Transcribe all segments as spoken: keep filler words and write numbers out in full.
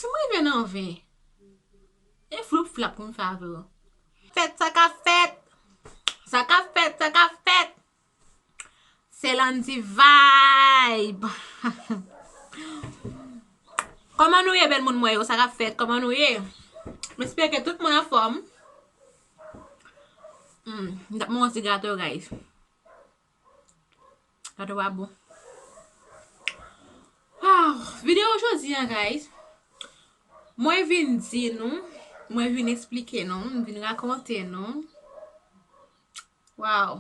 Si m rive nan ven, e floup flap pou m fè avè w. Fèt, sa k ap fèt? Sa k ap fèt? Sa k ap fèt? Se Landy Vibe. Kòman nou ye, bèl moun mwen yo? Sa k ap fèt? Kòman nou ye? M espere ke tout moun anfòm. Hmm, m t ap manyen yon ti gato, guys. Gato a bon. Ah, videyo jodi a, guys. Mwen vin di nou, mwen vin eksplike nou, mwen vin rakonte nou. Wow.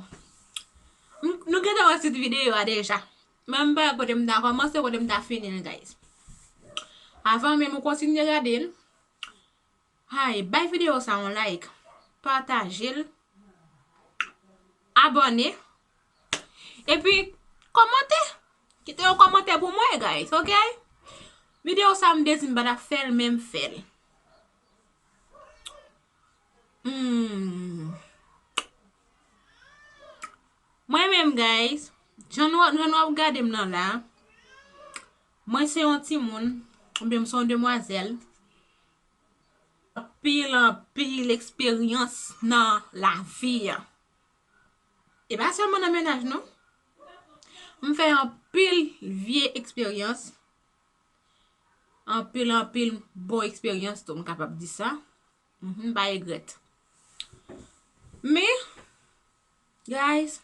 M- Nou gentan wè tit videyo a deja. Men m pa wè kote m ta kòmanse, kote m ta fini l, guys. Avan menm ou kontinye gade l, ay, bay videyo sa yon like, pataje l, abòne, epi kòmante. Kite yon kòmantè pou mwen, guys, ok? Videyo sa m te di m pa t ap fè l, men m fè l. Hmm. Mwen menm, guys, jan nou, jan nou ap gade m nan la, mwen se yon timoun, oubyen m se yon demwazèl. Anpil, anpil eksperyans nan lavi a. E pa sèlman nan mennaj, non. M fè anpil vye eksperyans. Anpil, anpil bon eksperyans tou, m kapab di sa. Mhm, m pa regrèt. Men, guys,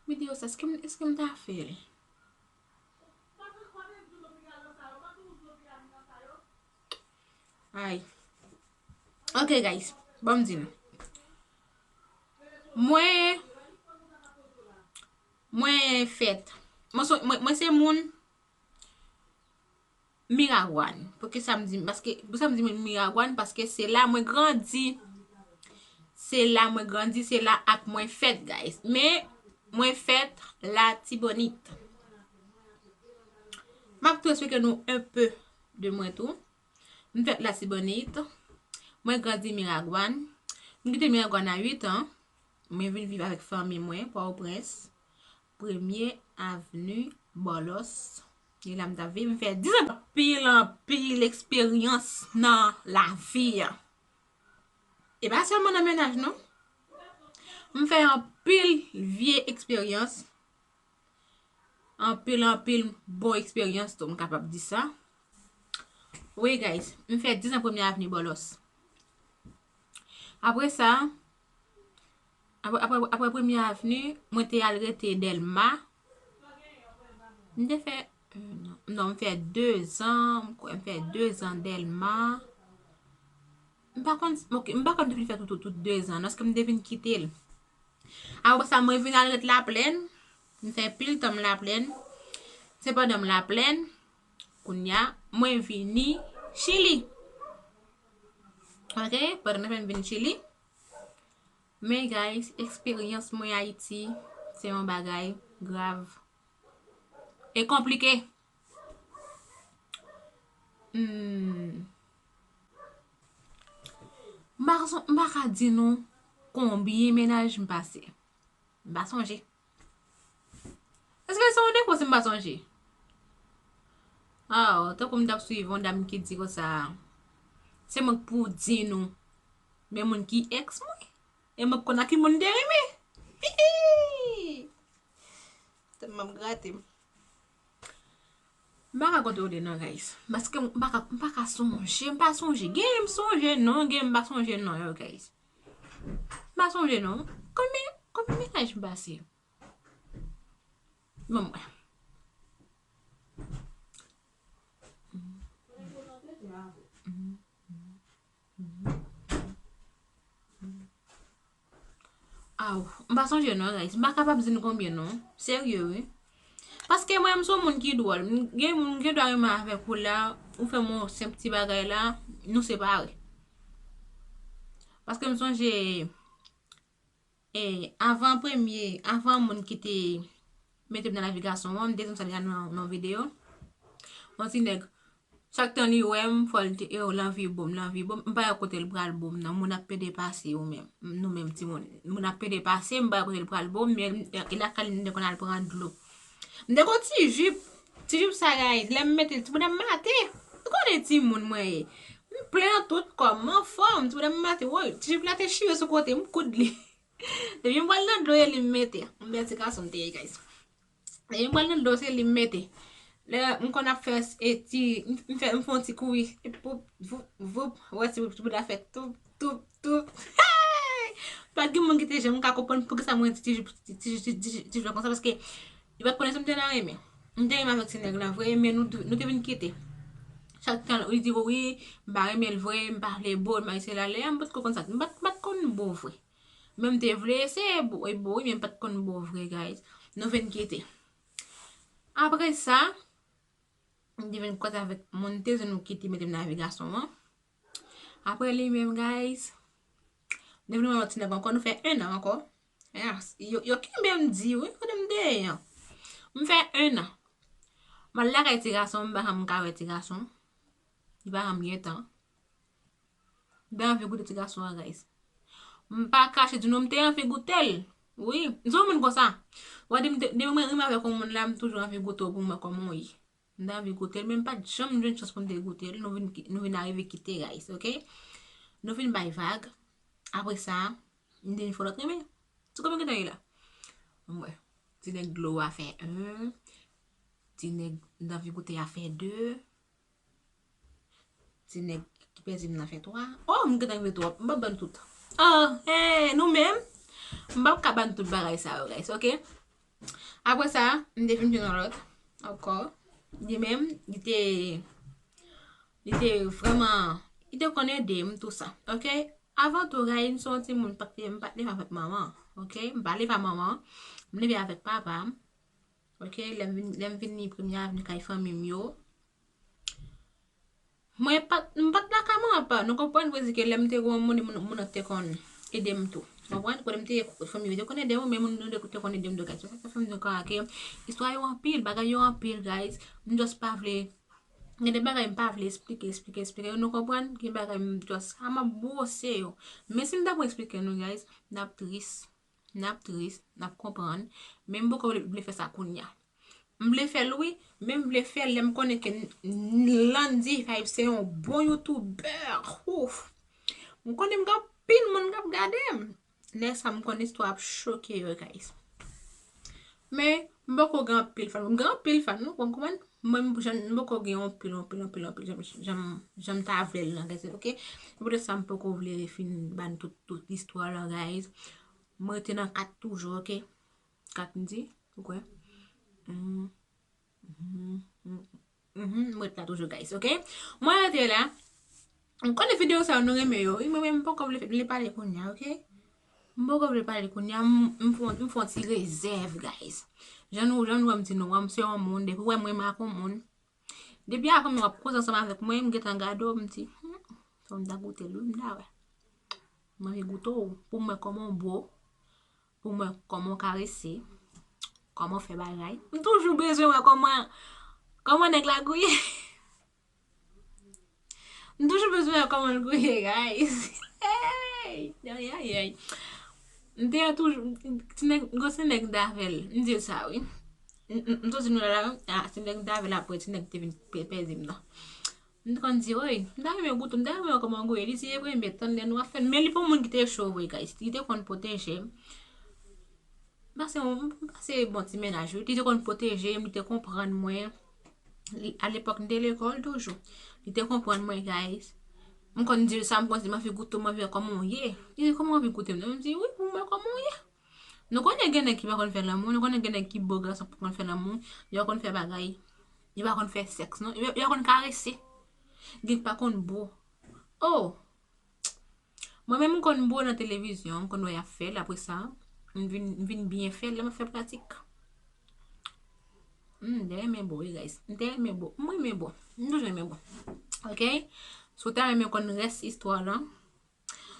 videyo sa, èske m, èske m ta fè l? Ay. Ok, guys. Bon, m di nou. Mwen, mwen fèt. Mwen, so- mwen, mwen se moun Miragwàn. Poukisa m di, paske, poukisa m di mwen Miragwàn? Paske se la mwen grandi. Se la mwen grandi, se la ak mwen fèt, guys. Men, mwen fèt Latibonit. M ap tou eksplike nou un peu de mwen tou. M fèt Latibonit. Mwen grandi Miragwàn. M kite Miragwàn a uit an. Mwen vin viv avèk fanmi mwen, Pòtoprens, Premye Avni, Bòlòs. E la m t ap viv, m fè diz an. Anpil, anpil eksperyans nan lavi a. E pa sèlman nan mennaj, non. M fè anpil vye eksperyans. Anpil, anpil bon eksperyans tou, m kapab di sa. Wi, guys, m fè diz an Premye Avni Bòlòs. Apre sa, apre, apre, apre Premye Avni, mwen te al rete Dèlma. M te fè, euh, non, non, m fè de zan, m kwè m fè de zan Dèlma. M pa konn, ok, m pa konn depi l fè tout, tout, tout de zan, non, èske m te vin kite l. Apre sa, mwen vin al ret Laplèn. M fè pil tan m Laplèn. Se pandan m Laplèn, kounye a, mwen vini Chili. Ok, pandan m vin Chili. Men, guys, eksperyans mwen Ayiti, se yon bagay grav e konplike. Hmm. M pa, m pa ka di nou konbyen mennaj m pase. M pa sonje. Èske se yon defo si m pa sonje? Ah, tankou m t ap swiv yon dam ki di konsa, se mwen k pou di nou, men moun ki èks mwen, e mwen k konn ak ki moun m te renmen. Hihi! Tèlman m grate m. M pa ka kontwole non, guys. Paske m pa ka, m pa ka sonje, m pa sonje. Gen m sonje non, gen m pa sonje non yo, guys. M pa sonje non. Konbyen, konbyen mennaj m pase? Bon, mwen. Aw, m pa sonje non, guys. M pa kapab di n konbyen non. Serye, wi. Paske mwen, m se yon moun ki dwòl. M gen moun, m gen dwa renmen avèk ou la, ou fè m yon senp ti bagay la, nou separe. Paske m sonje, e, avan premye, avan moun ki te mete m nan lavi gason an, m te di m sa deja nan, nan videyo. Yon ti nèg, chak tan li wè m, fò l te, yo, l anvi bo m, l anvi bo m. M pa wè kote l pral bo m nan. Moun ap pede pase yo menm. Nou menm timoun. Moun ap pede pase, m pa wè kote l pral bo m, men e lakay li m te konn al pran dlo. M te gon ti jip. Ti jup sa, guys, lè m mete l, ti bouda m mate. Ou konnen timoun mwen ye. M plen nan tout kò m, m anfòm, ti bouda m mate. Woy, ti jup la te chire sou kote, m koud li. Depi m pral nan dlo, e li m mete. M bèl ti gason m te ye, guys. Depi m pral nan dlo, se li m mete. Lè m konn ap fè s-, e ti, m, m fè, m fè yon ti kouri. E poup, voup, voup, wè ti, ti bouda fè toup, toup, toup. Hey! Pa t gen moun ki te janm ka konprann poukisa mwen ti, ti, ti, ti, ti, ti, ti, ti, konsa, paske li pa t konnen si m te nan renmen. M te renmen avèk ti nèg la vre, men nou, nou te vin kite. Chak tan, li di, "Wi, m pa renmen l vre, m pa vle bo, m pa vle sela." Lè a, m pa t ko konn sa, m pa t, m pa t konn bo vre. Men m te vle eseye bo, e bo, wi, men m pa t konn bo vre, guys. Nou vin kite. Apre sa, m te vin kwaze avèk moun te di nou ki te mete m nan vi gason an. Apre li menm, guys, m te vin wè yon ti nèg ankò, nou fè en an ankò. Yes, yo, yo kenbe m di, wi, kote m te ye an. M fè en an. M al lakay ti gason, m pa janm ka wè ti gason. Li pa janm gen tan. M te anvi goute ti gason an, guys. M pa kache di nou, m te anvi goute l. Wi, m se yon moun konsa. Ou di m te, depi mwen renmen avèk yon moun la, m toujou anvi goute w pou m wè kòman w ye. M te anvi goute l, men m pa t janm jwenn chans pou m te goute l. Nou vin ki-, nou vin arive kite, guys, ok? Nou vin bay vag. Apre sa, m te vin fè lòt renmen. Ti kòman gentan ye la? Ann wè. Ti nèg dlo a fè en. Ti nèg m t anvi goute a fè de. Ti nèg ki pèdi m nan fè twa. Oh, m gentan rive twòp. M p ap ban n tout. Oh, hey, nou menm. M p ap ka ban n tout bagay sa yo, guys, ok? Apre sa, m te vin jwenn yon lòt ankò. Li menm, li te, li te vrèman, li te konn ede m, tou sa, ok? Avan tou, guys, m se yon timoun, m pa t, m pa t leve avèk manman, ok? M pa leve ak manman, m leve avèk papa m, ok? Lè m vin, lè m vini premye a, vin kay fanmi m yo. Mwen pa t, m pa t lakay manman pa, nou konprann, vle di ke lè m te gen yon moun, moun, moun nan te konn ede m tou. Konprann? Kote m te ye, fanmi yo te konn ede m, men moun yo te, te konn ede m tou, guys. Se sa k fè m di ankò ke istwa yo anpil, bagay yo anpil, guys. M just pa vle, gen de bagay m pa vle esplike, esplike, esplike. Nou konprann? Gen bagay m just, a, m ap bwose yo. Men si m ta pran esplike nou, guys, n ap tris. N ap tris, n ap konprann, men m poko vle, vle fè sa kounye a. M vle fè l, wi, men m vle fè l lè m konnen ke n-, n-, Landy Vibes se yon bon youtubè. Ouf. M konnen m gen anpil moun k ap gade m. Lè sa, m konnen istwa ap choke yo, guys. Men, m poko gen anpil fan. M gen anpil fan, nou konprann? Mwen, m, jan, m poko gen anpil, anpil, anpil, anpil, jan, jan, jan m ta vle l lan, guys, ok? Se poutèt sa m poko vle fin ba n tout, tout istwa lan, guys. Mwen rete nan kat toujou, ok? Kat m di, ou kwè? Mhm. Mhm, mhm, mhm, mwen rete la toujou, guys, ok? Mwen rete la. M konnen videyo sa yo nou renmen yo, wi, mwen menm m poko vle, vle pale kounye a, ok? M poko vle pale kounye a, m, m fè, m fè yon ti rezèv, guys. Jan nou, jan nou wè m di nou, m se yon moun, depi w wè m renmen ak yon moun, depi avan m w ap koze ansanm avèk mwen, m gentan gade w, m di, hmm, fò m ta goute l, wi, m ta wè. M anvi goute w, pou m wè kòman w bo, pou m wè kòman w karese, kòman w fè bagay. M toujou bezwen wè kòman, kòman nèg la gouye. M toujou bezwen wè kòman l gouye, guys. Hey! Ay, ay, ay. M te toujou, ti nèg, gwo se nèg m t avè l. M di l sa, wi. M, m, m soti nou la, la, ah, ti nèg m t avè l apre, ti nèg te vin pè-, pèdi m nan. M te konn di, woy, m ta renmen goute, m ta renmen wè kòman w gouye. Li di, e vre, men tann lè nou ap fè l. Men li pa yon moun ki te cho vre, guys. Li te konn pwoteje m. M pase yon, m pase bon ti mennaj, wi. Li te konn pwoteje m, li te konprann mwen. Li, alepòk, m te lekòl toujou. Li te konprann mwen, guys. M konn di l sa, m konn di, m anvi goute w, m anvi wè kòman w ye. Li di, kòman w anvi goute m? M di, wi, pou m wè kòman w ye. Nou konnen gen nèg ki pa konn fè lanmou, nou konnen gen nèg ki bo gason pa konn fè lanmou, yo pa konn fè bagay, yo pa konn fè sèks, non, yo, yo pa konn karese. Gen ki pa konn bo. Oh! Mwen menm, m konn bo nan televizyon, m konn wè y ap fè l, apre sa, m vin, m vin byen fè l lè m ap fè pratik. Hmm, m te renmen bo, wi, guys. M te renmen bo. M renmen bo. M toujou renmen bo. Ok? Si w ta renmen konn rès istwa lan,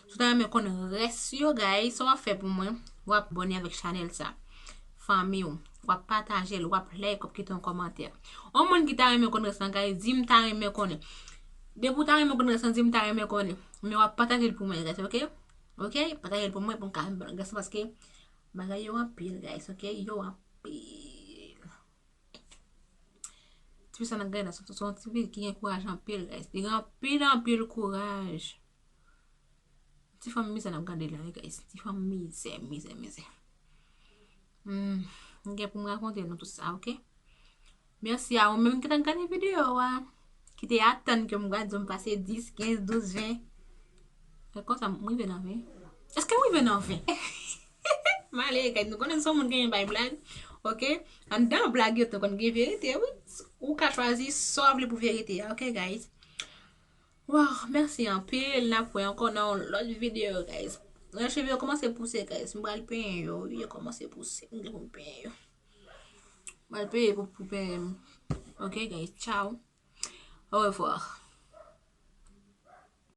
si w ta renmen konn rès yo, guys, sa w ap fè pou mwen, w ap abòne avèk chanèl sa. Fanmi w, w ap pataje l, w ap like, w ap kite yon kòmantè. Yon moun ki ta renmen konn rès lan, guys, di m ta renmen konnen. Depi w ta renmen konn rès lan, di m ta renmen konnen. Men w ap pataje l pou mwen, guys, ok? Ok? Pataje l pou mwen pou m ka renmen rès lan, paske bagay yo anpil, guys, ok? Yo anpil. Ti fi sa n ap gade la, se yon ti fi ki gen kouraj anpil, guys. Li gen anpil, anpil kouraj. Ti fanm mizè n ap gade la, wi, guys. Ti fanm mizè, mizè, mizè. Hmm, m gen pou m rakonte nou tout sa, oke? Mèsi a ou menm ki t ap gade videyo a. Ki te atann ke m pral di w m pase dis, kenz, douz, ven. E konsa, m rive nan ven. Èske m rive nan ven? M ale, guys, nou konnen se yon moun ki renmen bay blag, oke? Anndan blag yo tou konn gen verite, wi. Ou ka chwazi sa w vle pou verite a, oke, guys? Wow, mèsi anpil. N ap wè ankò nan yon lòt videyo, guys. Nan cheve yo kòmanse pouse, guys. M pral penyen yo, wi, yo kòmanse pouse. M gen pou m penyen yo. M pral peye pou, pou penyen m. Oke, guys, ciao. Au revoir.